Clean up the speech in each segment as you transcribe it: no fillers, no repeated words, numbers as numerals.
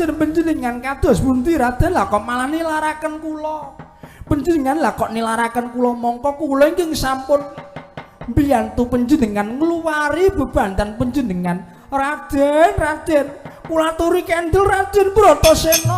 Raden panjenengan kados pundi Raden lah kok malah nilaraken kula. Panjenengan lah kok nilaraken kula mongko kula ingkang sampun mbiyantu panjenengan ngluwari bebandan panjenengan. Raden, Raden, kula aturi kendel Raden Bratasena.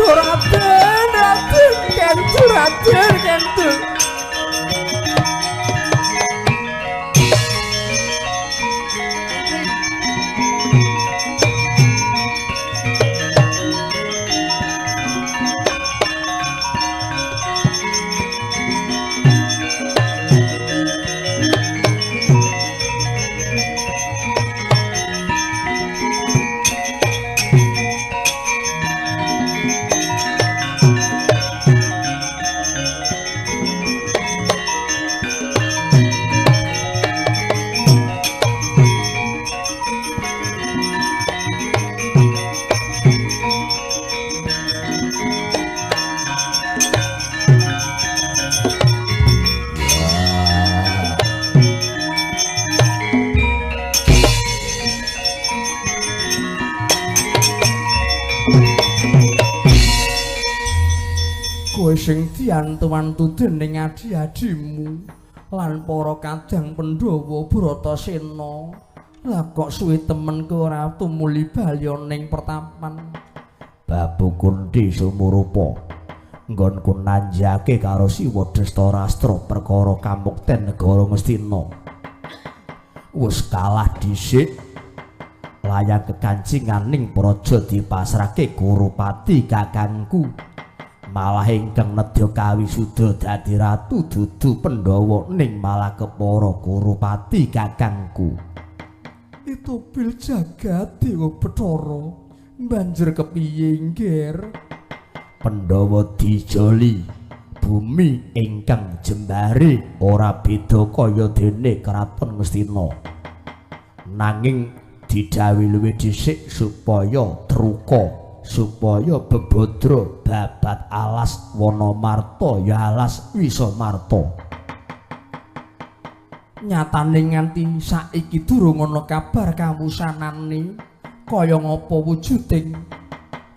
Raden, Raden, kendel, Raden, kendel. Kowe sing diantu-antu dening adi-adimu lan para kadang Pandhawa Bratasena. Lah kok suwe temen kowe ora tumuli balya ning pertapan. Babu Kunthi sumurupa nggonku nanjake karo Siwa Destarastra perkara kamukten negara Ngastina. Wis kalah dhisik layang kekancinganing praja dipasrahke Kurupati kakangku. Malah ingkang nedya kawisuda dadi ratu dudu Pandhawa ning malah kepara Kurupati kakangku. Itu bil jagat Dewa Bathara banjur kepiye ngger? Pandhawa dijoli bumi ingkang jembare ora beda kaya dene kraton Ngastina. Nanging didhawuhi luwih dhisik supaya truka, supaya bebadra babat alas Wanamarta ya alas Wisamarta. Nyatane nganti saiki durung ana kabar kawusanane kaya ngapa wujuding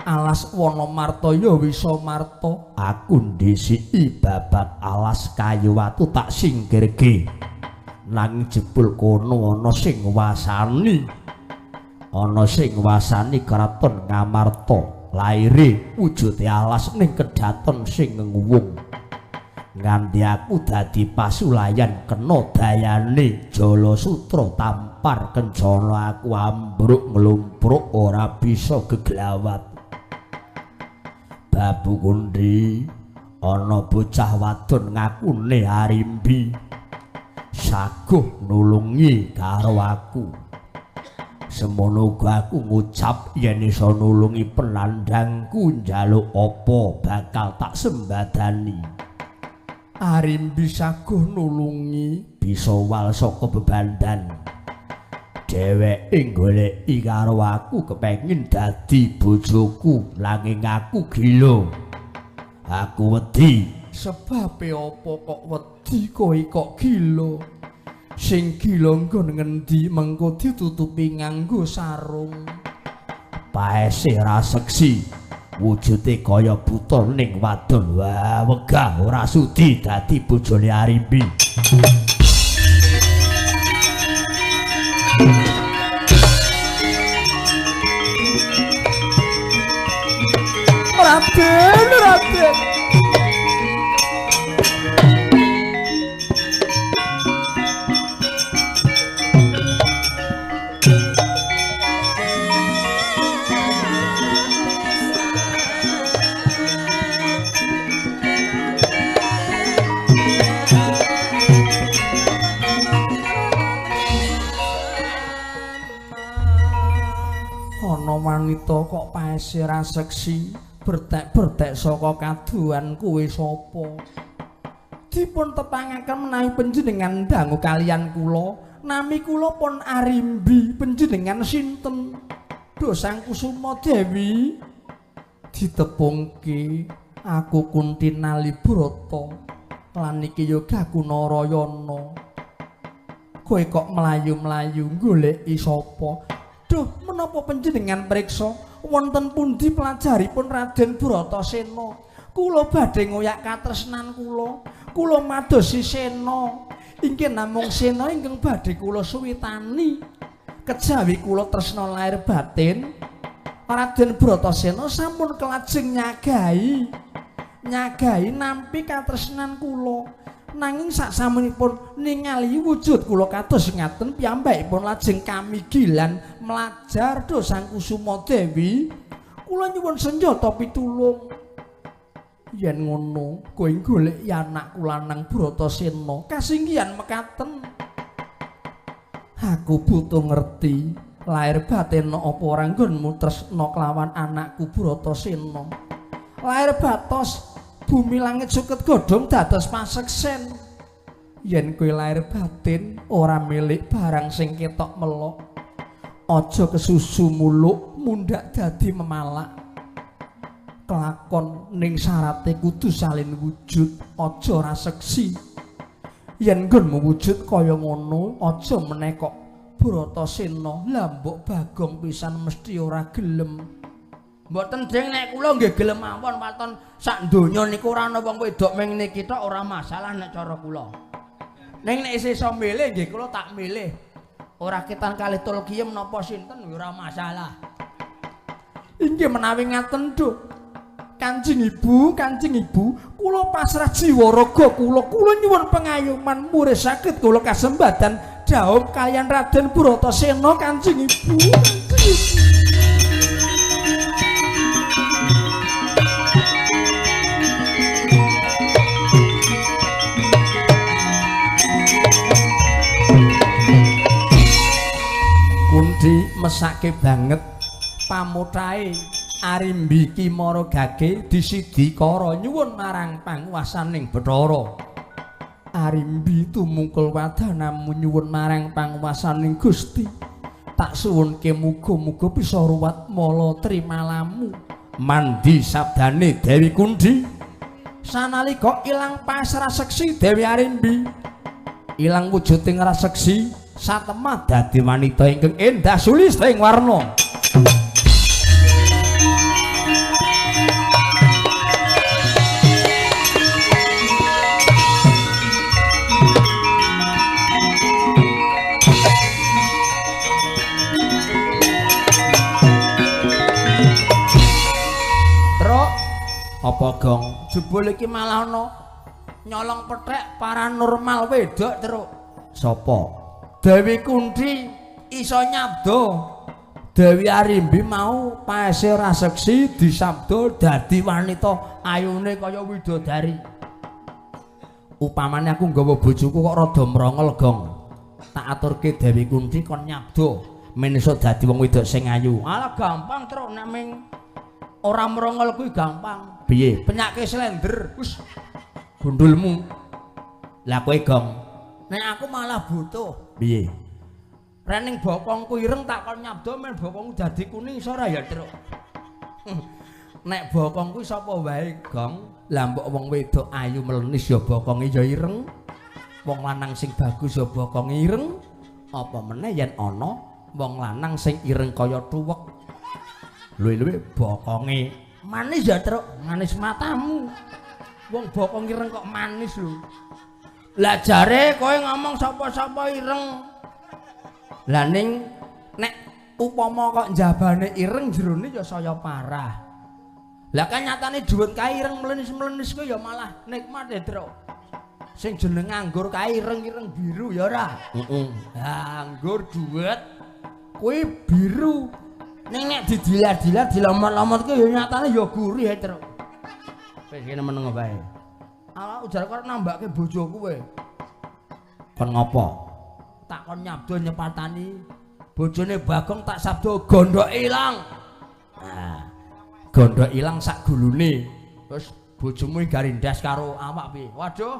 alas Wanamarta ya Wisamarta. Aku ndhisiki babat alas kayu watu tak singkirke, nanging jebul kono ana sing wasani. Ana sing wasani kraton Ngamarta laire wujude alas ning kedaton sing nguwung. Nganti aku dadi pasulayan kena dayane Jala Sutra tampar kencana aku ambruk nglumpruk ora bisa geglawat. Babu Kunthi ana bocah wadon ngakune Arimbi saguh nulungi karo aku. Semono uga aku ngucap yen iso nulungi penandangku njaluk apa bakal tak sembadani. Arimbi saguh nulungi bisa wal saka bebandan. Dheweke goleki karo aku kepengin dadi bojoku nanging aku gila. Aku wedi. Sebabe apa kok wedi kowe kok gila? Sing gila nggon ngendi mengko ditutupi nganggo sarung. Paese ra seksi, wujude kaya buta ning wadon. Wah, wegah ora sudi dadi bojone Arimbi. Raden, Raden. Ana wanita kok paese ra seksi, bertek-bertek saka kaduhan kuwe sapa? Dipun tepangaken menawi panjenengan dangu kaliyan kula, nami kula pun Arimbi, panjenengan sinten? Dosang Kusuma Dewi. Ditepungke aku Kunti Nalibrata lan iki yoga Narayana. Kowe kok mlayu-mlayu goleki sapa? Duh, menapa panjenengan priksa wonten pundi pelajaripun Raden Bratasena? Kula badhe ngoyak katresnan kula. Kula madosi Sena. Inggih namung Sena ingkang badhe kula suwitani. Kejawi kula tresna lahir batin, Raden Bratasena sampun kelajeng nyagahi. Nyagahi nampi katresnan kula. Nanging saksamunipun ningali wujud kula kados ngaten piyambakipun lajeng kamigilan mlajar do Sang Kusuma Dewi. Kula nyuwun senjata pitulung. Yen ngono kowe goleki anakku lanang Bratasena kasinggihan mekaten. Aku butuh ngerti lahir batin apa ora nggonmu tresna kelawan anakku Bratasena. Lahir batos bumi langit suket godhong dados paseksen. Yen kowe lahir batin ora milik barang sing ketok melok, aja kesusu muluk mundhak dadi memalak. Kelakon ning syarate kudu salin wujud, aja ora seksi. Yen nggonmu wujud kaya ngono, aja meneh kok Bratasena. Lah mbok Bagong pisan mesti ora gelem. Mboten ding, nek kula nggih gelem mawon waton sak donya niku ora ana wong wedok ming niki tok ora masalah nek cara kula. Ning nek isih iso milih nggih kula tak milih. Ora ketan kalih Tulkiem napa sinten ora masalah. Inggih menawi ngaten Duh. Kanjeng Ibu, Kanjeng Ibu, kula pasrah jiwa raga kula, kula nyuwun pengayoman murih saged kula kasembadan dhaup kaliyan Raden Bratasena Kanjeng Ibu. Kanjeng Ibu. Kunti mesake banget pamutahe Arimbi Ki Mara Gage disidikara nyuwun marang panguwasaning Bathara. Arimbi tumungkul wadanamu nyuwun marang panguwasaning Gusti. Tak suwunke muga-muga bisa ruwat mala trimalamu. Mandi sabdane Dewi Kunti. Sanalika ilang pasrah seksi Dewi Arimbi. Ilang wujuding raseksi satemah dadi wanita ingkang endah sulista ing warna. Truk apa gong? Jebul iki malah ana nyolong pethek paranormal wedok, Truk. Sapa? Dewi Kunti iso nyabda. Dewi Arimbi mau paese ora seksi disabda dadi wanita ayune kaya widodari. Upamane aku nggawa bojoku kok rada mrongol, Gong. Tak aturke Dewi Kunti kon nyabda men iso dadi wong wedok sing ayu. Alah gampang, Truk, nek ming ora mrongol kuwi gampang. Piye? Penyake slender. Wis gundulmu. Lah kowe, Gong? Nek aku malah butuh. Piye? Rening bokongku ireng tak kon nyabda men bokongku dadi kuning iso ora ya, Truk? Nek bokongku sapa wae, Gong? Lah mbok wong wedok ayu melenis ya bokonge ya ireng. Wong lanang sing bagus ya bokonge ireng. Apa meneh yen ana wong lanang sing ireng kaya tuwek. Luwe-luwe bokonge manis ya, Truk. Manis matamu. Wong bokong ireng kok manis lho. Lah jare kowe ngomong sapa-sapa ireng. Lah ning nek upama kok njabane ireng jerone ya saya parah. Lah kan nyatane dhuwit kae ireng mlenis-mlenis kuwi ya malah nikmat ya, Truk. Sing jeneng anggur kae ireng-ireng biru ya ora? Heeh. Lah anggur dhuwit kuwi biru. Ning nek didilat-dilat dilomot-lomot kuwi ya nyatane ya gurih ya, Truk. Wis kene meneng wae. Ala ujar kok nambake bojoku kowe. Kon ngopo? Tak kon nyabdo nyepatani bojone Bagong tak sabdo gondok ilang. Nah, gondok ilang sak gulune. Terus bojomu garindas karo awak piye? Waduh.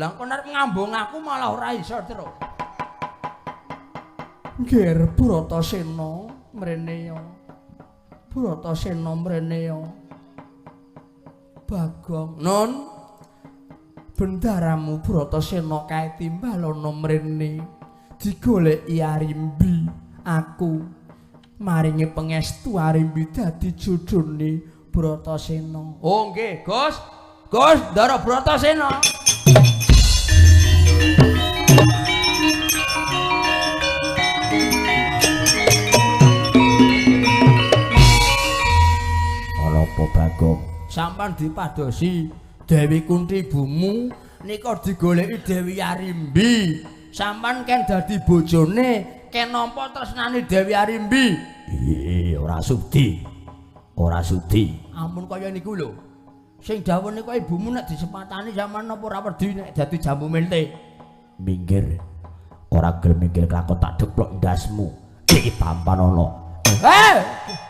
Lah kon arep ngambung aku malah ora iso, Truk. Nger Bratasena mrene ya. Bratasena mrene ya. Bagong, Nun. Bendaramu Bratasena kae timbalana mrene. Digoleki Arimbi. Aku maringi pangestu Arimbi dadi jodhone Bratasena. Oh nggih, Gus. Gus, Ndara Bratasena. Ana apa Bagong? Sampan dipadosi Dewi Kunti ibumu nika digoleki Dewi Arimbi. Sampan ken dadi bojone, ken nampa tresnane Dewi Arimbi. Iya, ora sudi. Ora sudi. Ampun kaya niku lho. Sing dawuh nika ibumu nek disepatani sampean napa ora wedi nek dadi jambu mente. Minggir. Ora gelem minggir kelakon tak deplok ndasmu. Iki tampan ana.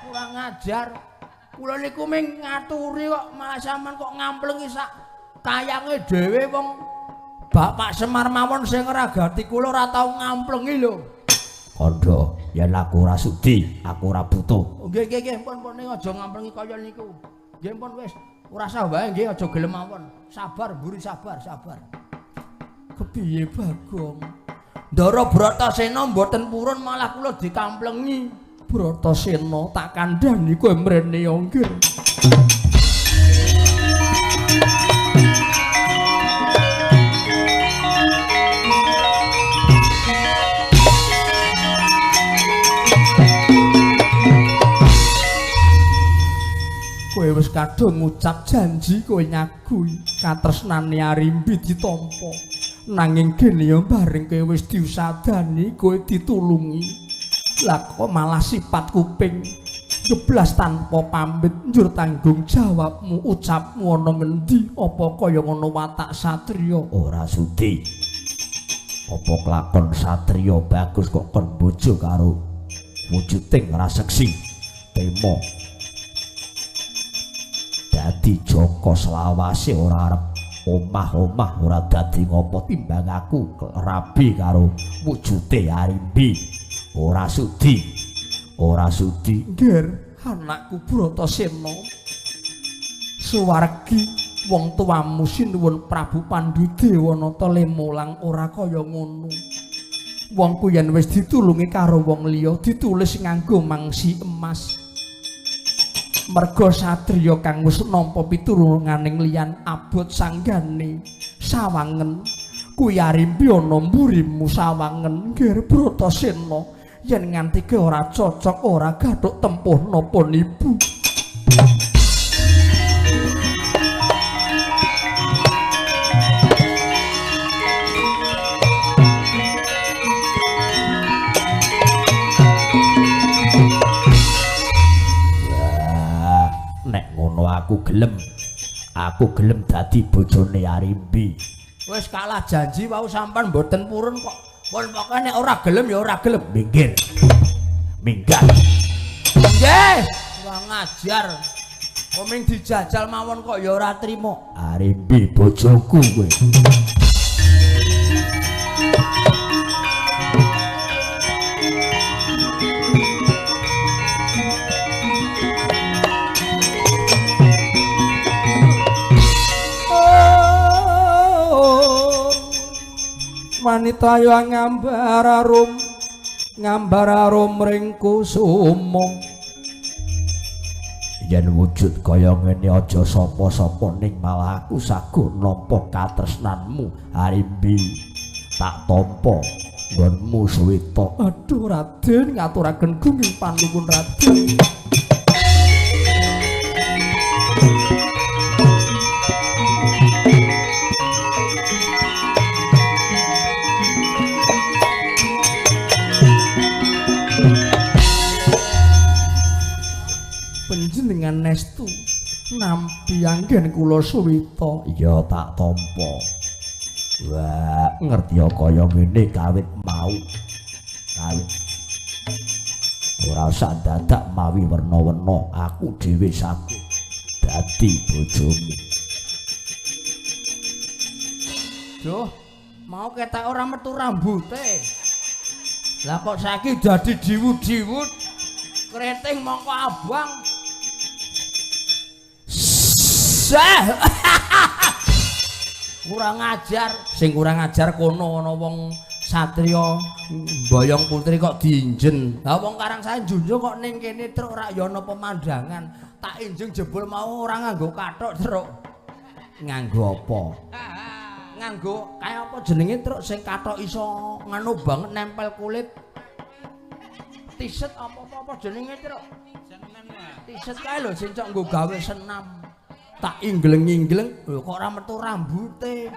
Kurang ajar. Kula niku ming ngaturi kok malah sampean kok ngamplengi sak kayange dhewe wong Bapak Semar mawon sing ngragati kula ora tau ngamplengi lho. Kandha, yen aku ora sudi, aku ora butuh. Nggih nggih nggih, pun pun aja ngamplengi kaya niku. Nggih pun wis, ora usah wae nggih aja gelem mawon. Sabar mburi sabar, sabar. Kepiye Bagong? Ndara Bratasena mboten purun malah kula dikamplengi. Bratasena tak kandhani kowe mrene ya nggih. Kowe wis kadung ngucap janji kowe nyagui katresnane Arimbi ditampa. Nanging gene ya bareng kowe wis diusadani kowe ditulungi. Lah kok malah sifat kuping jeblas tanpa pamit njur tanggung jawabmu ucapmu ana ngendi apa kaya ngono watak satriya? Ora sudi. Apa kelakon satriya bagus kok kon bojo karo wujuding raseksi tema dadi Joko selawase ora arep omah-omah ora dadi ngopo timbang aku rabi karo wujude Arimbi. Ora sudi. Ora sudi. Ngger, anakku Bratasena. Suwargi wong tuamu sinuwun Prabu Pandhu Dewanata le mulang ora kaya ngono. Wong ku yen wis ditulungi karo wong liya ditulis nganggo mangsi emas. Merga satriya kang wis nampa pitulunganing liyan abot sanggane sawangen kuwi Arimbi ana mburimu sawangen. Nggih Bratasena, yen nganti ke ora cocok ora gathuk tempuh napa nibu. Nek ngono aku gelem. Aku gelem dadi bojone Arimbi. Wis kalah janji wau sampean mboten purun kok. Pun pokoke nek ora gelem ya ora gelem. Minggir. Minggat. Nggih, kurang ajar. Kok ming dijajal mawon kok ya ora trima. Arimbi bojoku kowe. Wanita yo ngambar arum, ngambar arum ring kusuma. Yen wujud kaya ngene aja sapa-sapa ning malah aku saguh nampa katresnanmu Arimbi. Tak tampa nggonmu suwita. Aduh Raden, ngaturaken gunging panuwun Raden. Panjenengan nestu nampi anggen kula suwita. Ya tak tampa. Wah, ngerti kaya ngene kawit mau. Kawit ora usah dadak mawi werna-werna, aku dhewe saguh dadi bojomu. Duh, mau ketek ora metu rambute. Lah kok saiki dadi diwut-diwut, kreting mongko abang. Seh. Kurang ajar, sing kurang ajar kono ana wong satriya mboyong putri kok diinjen. Lah wong Karangsari njunjung kok ning kene truk ora ya ana pemandangan. Tak injeng jebul mau ora nganggo kathok truk. Nganggo apa? Nganggo kaya apa jenenge truk sing kathok iso nganu banget nempel kulit. Tiset apa-apa jenenge truk? Tiset kae lho sing cok nggo gawe senam. Tak inggleng-inggleng lho kok ora metu rambute.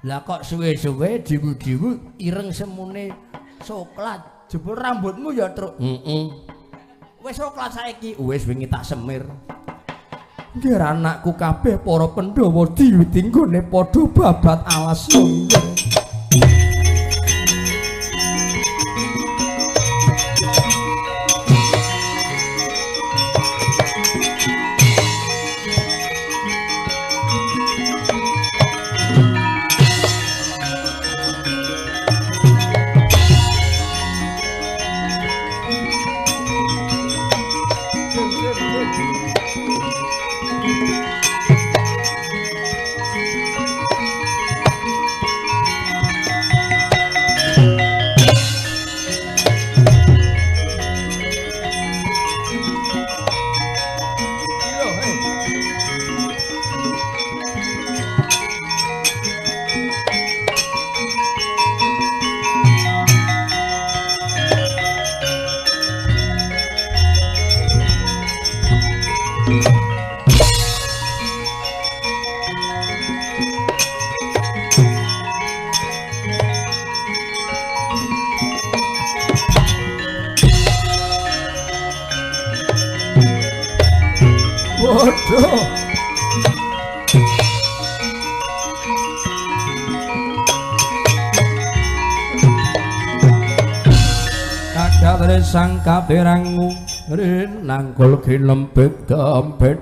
Lah kok suwe-suwe diwu-diwu ireng semune soklat. Jebul rambutmu ya truk. Heeh. Wis soklat saiki. Wis wingi tak semir. Nggih anakku kabeh para Pandhawa diwiti nggone padha babat alas nunggu. Sang kapirangu rinangkul kinempit gempit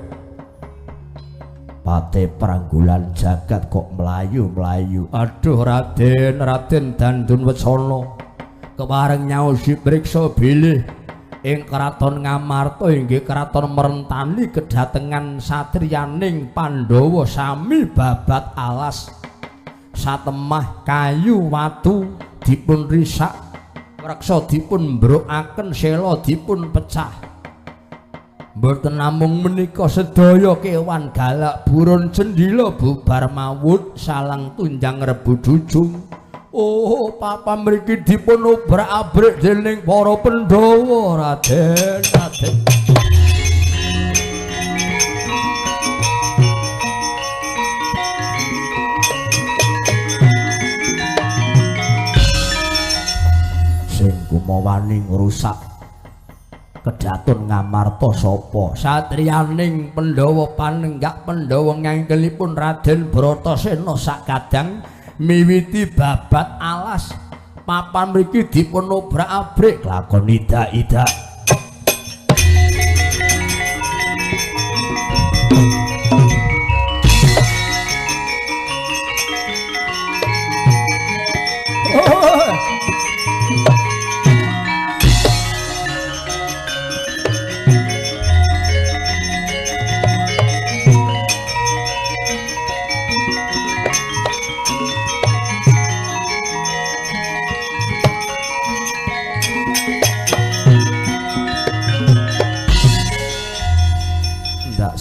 pate pranggulan jagat kok mlayu-mlayu. Aduh Raden, Raden Dandun Wecana kepareng nyaosi priksa bilih ing kraton Ngamarta inggih kraton Merentani kedatengan satriyaning Pandhawa sami babat alas satemah kayu watu dipun risak reksa dipun mbrokaken sela dipun pecah. Mboten namung menika sedaya kewan galak burun cendhila bubar mawut salang tunjang rebu jujung. Oh papa mriki dipun obrak-abrik dening para Pandhawa Raden, Raden. Kumawani ngrusak kedaton Ngamarta sapa? Satriyaning Pandhawa panenggak Pandhawa ngangkelipun Raden Bratasena sakadang miwiti babat alas papan mriki dipun obrak-abrik lakon idak-idak.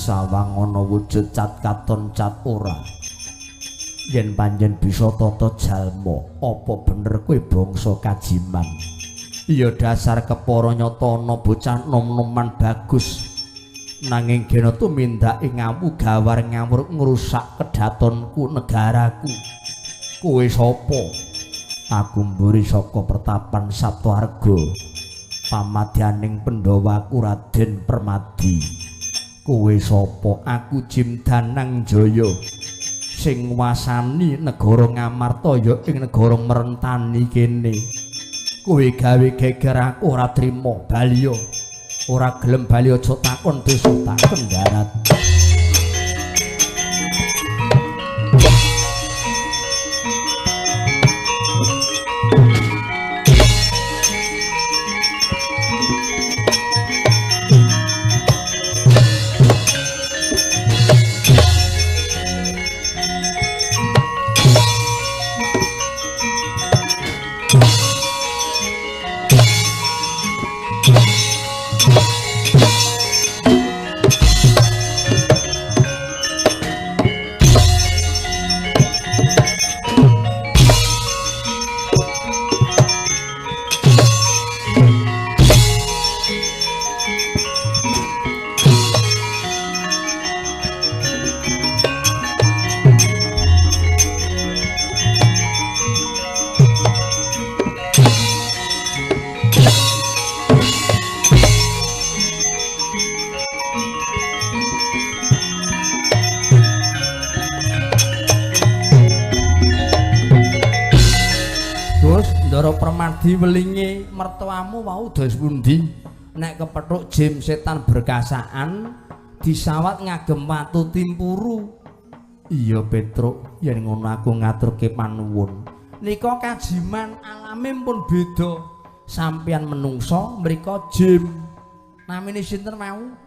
Sawang ana wujud cat katon cat ora. Yen panjen bisa tata jalma, apa bener kowe bangsa Kajiman? Iya dasar kepara nyata ana bocah nom-noman bagus. Nanging gena tumindake ngawu gawar ngawur ngrusak kedatonku negaraku. Kowe sapa? Aku mburi saka pertapan Saptaarga. Pamadyaning Pandhawaku Raden Permadi. Kowe sapa? Aku Jim Danang Jaya sing nguasani negara Ngamarta ya ing negara Merentani kene. Kowe gawe geger aku ora trima baliya. Ora gelem bali aja takon dosa tak kendharat. Ndara Permadi welinge mertuamu wau dos pundi? Nek kepethuk jim setan berkasaan disawat ngagem watu timpuru. Iya Petruk, yen ngono aku ngaturke panuwun. Nika kajiman alame pun beda. Sampeyan menungso, mriko jim. Namine sinten mau?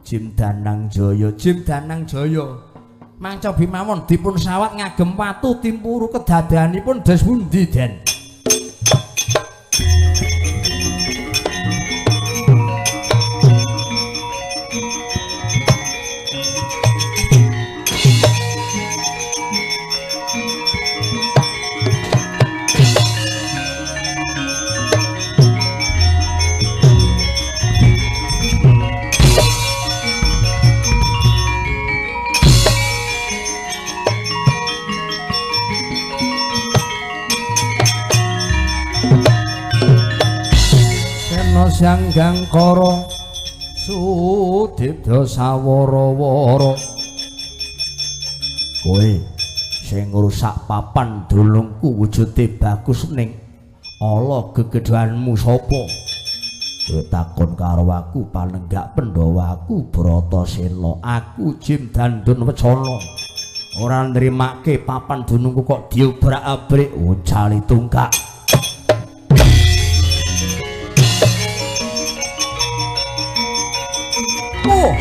Jim Danang Jaya. Jim Danang Jaya. Manca bimawon dipun sawat ngagem watu timpuru kedadeanipun dos pundi, Den? Sanggang kara sudibda sawara-wara. Kowe sing ngrusak papan dulungku wujude bagus ning ala gegedhanmu sapa? Kowe takon karo aku panenggak Pandhawa aku Bratasena, aku Jim Dandun Wecana. Ora nrimake papan dunungku kok diobrak-abrik uncali tungkak. Oh.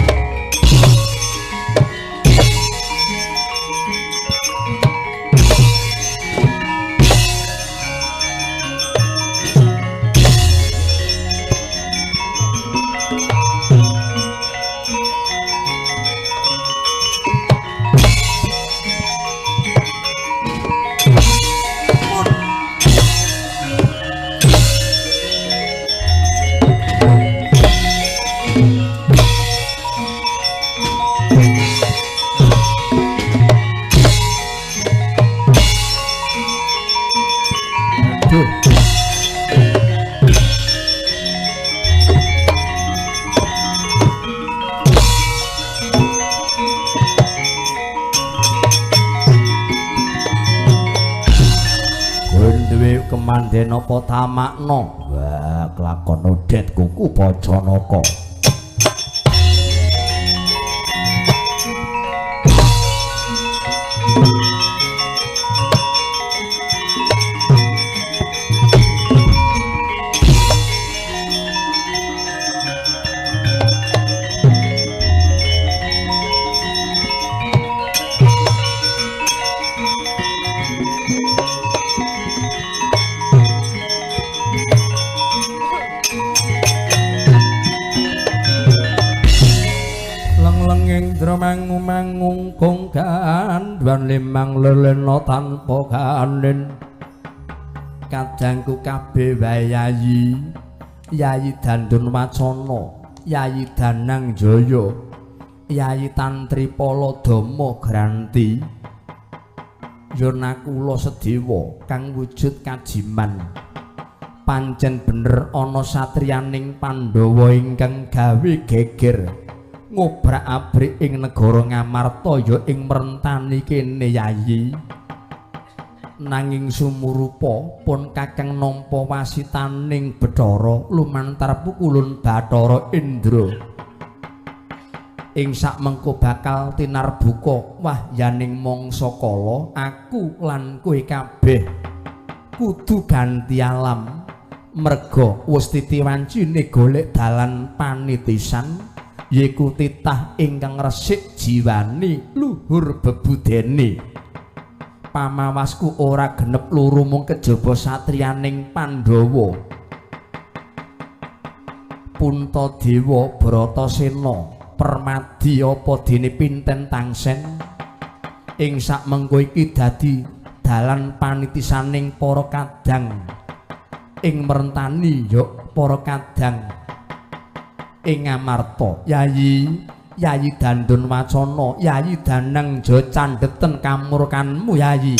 Kemanden apa tamakna? Wah, kelakon odet kuku Pacanaka. Mangu-mangu kong gandwan limang lelena tanpa gandhen. Kadangku kabeh wae Yayi, Yayi Dandun Wacana, Yayi Danang Jaya, Yayi Tantri Paladama Granti. Yonakula Sedewa kang wujud kajiman. Pancen bener ana satriyaning Pandhawa ingkang gawe geger ngobrak-abrik ing negara Ngamarta ya ing mrentani kene Yayi. Nanging sumurupa pun kakang nampa wasitaning Bathara lumantar pukulun Bathara Indra. Ing sakmengko bakal tinarbuka wahyaning mangsa kala, aku lan kowe kabeh kudu ganti alam merga wis titi wancine golek dalan panitisan yaiku titah ingkang resik jiwani luhur bebudene. Pamawasku ora genep loro mung kejaba satriyaning Pandhawa. Puntadewa Bratasena Permadi apa dene pinten tangsen ing sakmengko iki dadi dalan panitisaning para kadang ing mrentani ya para kadang ing Ngamarta. Yayi, Yayi Dandun Wacana, Yayi Danang Jaya candheten kamurkanmu Yayi.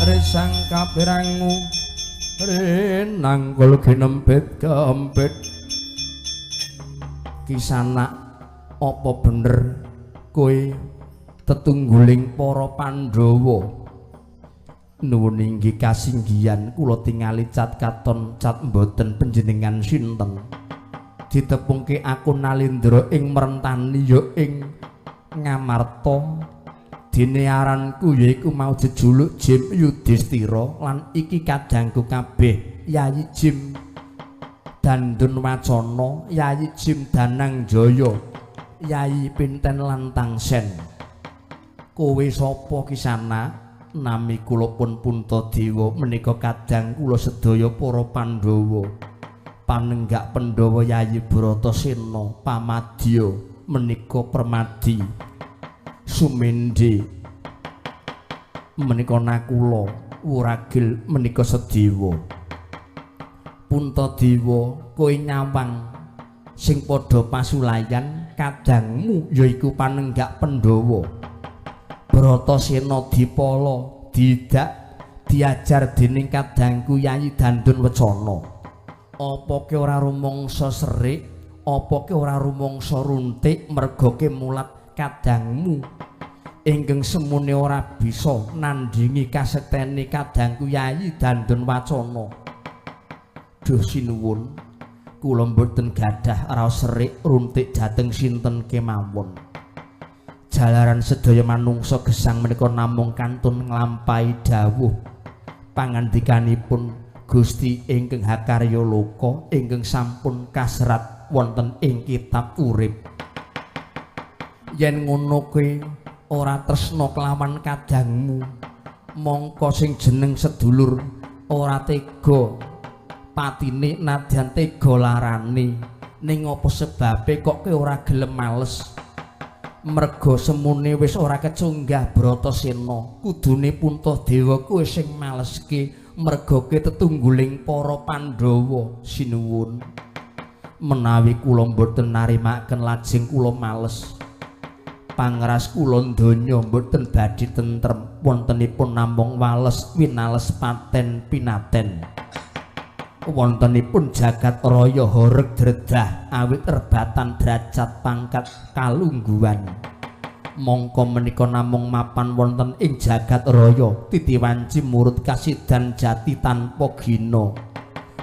Resang kapirangu renangkul ginempit kempit. Kisana apa bener kowe tetungguling para Pandhawa? Nuwun inggih kasinggihan kula tingali cat katon cat mboten panjenengan sinten. Ditepungke aku Nalindra ing merentani ya ing Ngamarta. Dene aranku yaiku mau jejuluk Jim Yudhistira lan iki kadangku kabeh Yayi Jim Dandun Wacana, Yayi Jim Danang Jaya, Yayi Pinten lan Tangsen. Kowe sapa Kisana? Nami kula pun Puntadewa, menika kadang kula sedaya para Pandhawa. Panenggak Pandhawa Yayi Bratasena pamadya menika Permadi Sumende menika Nakula Wuragil menika Sedewa. Puntadewa, kowe nyawang sing padha pasulayan kadangmu yaiku panenggak Pandhawa. Bratasena dipala didak diajar dening kadangku Yayi Dandun Wacana. Apa ke ora rumangsa serik, apa ke ora rumangsa runtik merga ke mulat kadangmu ingkang semune ora bisa nandhingi kasektene kadangku Yayi Dandun Wacana. Duh sinuwun, kula mboten gadah raos serik runtik dhateng sinten kemawon. Jalaran sedaya manungsa gesang menika namung kantun nglampahi dawuh pangandikanipun Gusti ingkang hakarya loka ingkang sampun kaserat wonten ing kitab urip. Yen ngono kuwi ora tresna kelawan kadangmu, mongko sing jeneng sedulur ora tega patine nadyan tega larane. Ning apa sebabe kok kowe ora gelem males? Merga semune wis ora kecunggah Bratasena, kudune Puntadewa kowe sing maleske merga ke tetungguling para Pandhawa. Sinuwun, menawi kula mboten narimaken lajeng kula males. Pangras kula donya mboten badhe tentrem, wontenipun namung wales winales paten pinaten. Wontenipun jagat raya horeg dredah awit rebatan derajat pangkat kalungguhan. Mongko menika namung mapan wonten ing jagat raya titiwanci murut kasidan jati tanpa gina.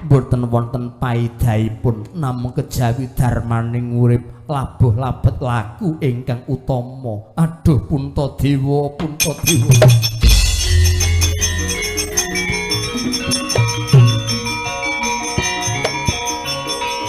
Mboten wonten paedahipun namung kejawi darmaning urip labuh labet laku ingkang utama. Aduh Puntadewa, Puntadewa.